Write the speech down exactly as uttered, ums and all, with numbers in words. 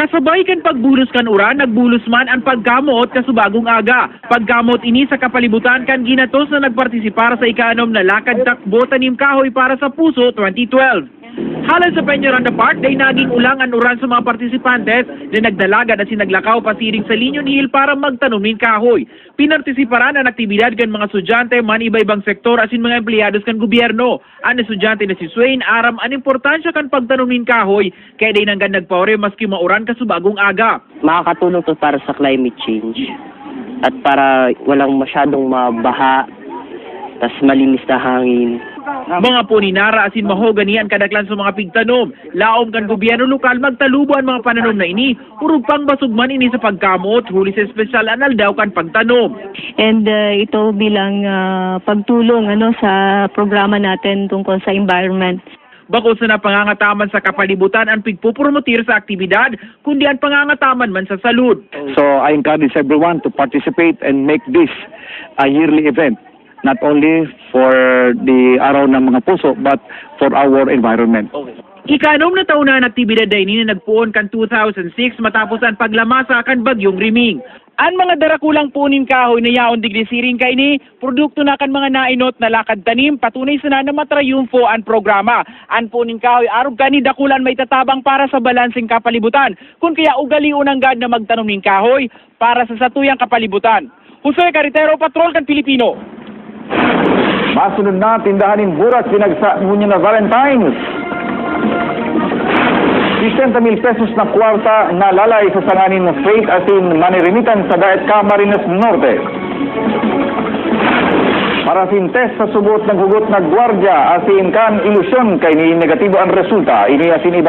Kasabay kan pagbulos kan uran, nagbulos man an pagkamoot kasubagong aga. Pagkamoot ini sa kapalibutan kan ginatos na nagpartisipar sa ikaanom na Lakad Takbo Tanim Kahoy para sa Puso twenty twelve. Halos sa Peñaranda Park, dai naging ulang an uran sa mga partisipantes na nagdalagan asin naglakaw pasiring sa Liñon Hill para magtanom nin kahoy. Pinartisiparan an aktibidad kan mga estudyante man iba-ibang sektor asin mga empleyados kan gobyerno. An estudyante na si Swain aram an importansya kan pagtanom nin kahoy, kaya dai nanggad nagpaore maski mauran kasubagong aga. Makakatulong to para sa climate change at para walang masyadong mabaha, tas malinis na hangin. Mga puninara asin mahogani an kadaklan sa mga pigtanom. Laom kan gobyerno lokal magtalubo an mga pananom na ini, orog pang basog man ini sa pagkamoot, huli sa espesyal an aldaw kan pagtanom. And uh, ito bilang uh, pagtulong ano sa programa natin tungkol sa environment. Bako sana pangangataman sa kapalibutan an pigpupromotir sa aktibidad, kundi an pangangataman man sa salud. So I encourage everyone to participate and make this a yearly event, not only for the Araw ng Mga Puso, but for our environment. Ikaanom na taon na an aktibidad na ini na nagpoon kan two thousand six matapos an paglamasa kan Bagyong Riming. An mga darakulang puon nin kahoy na yaon digdi siring kaini, produkto na kan mga nainot na lakad tanim, patunay sana na matrayumfo an programa. An puon nin kahoy arog kaini dakula an maitatabang para sa balanseng kapalibutan, kun kaya ugalion nanggad na magtanom nin kahoy para sa satuyang kapalibutan. Jose Carretero, Patrol kan Pilipino. Masunod na, tindahan nin buras binagsak ngunyan na Valentine's. Sesenta mil pesos na kwarta na lalay sa sanga nin freight asin money remittance sa Daet, Camarines Norte. Parasin test sa subot naghugot na gwardiya asin kan ilusyon kaini negatibo an resulta. Ini asin iba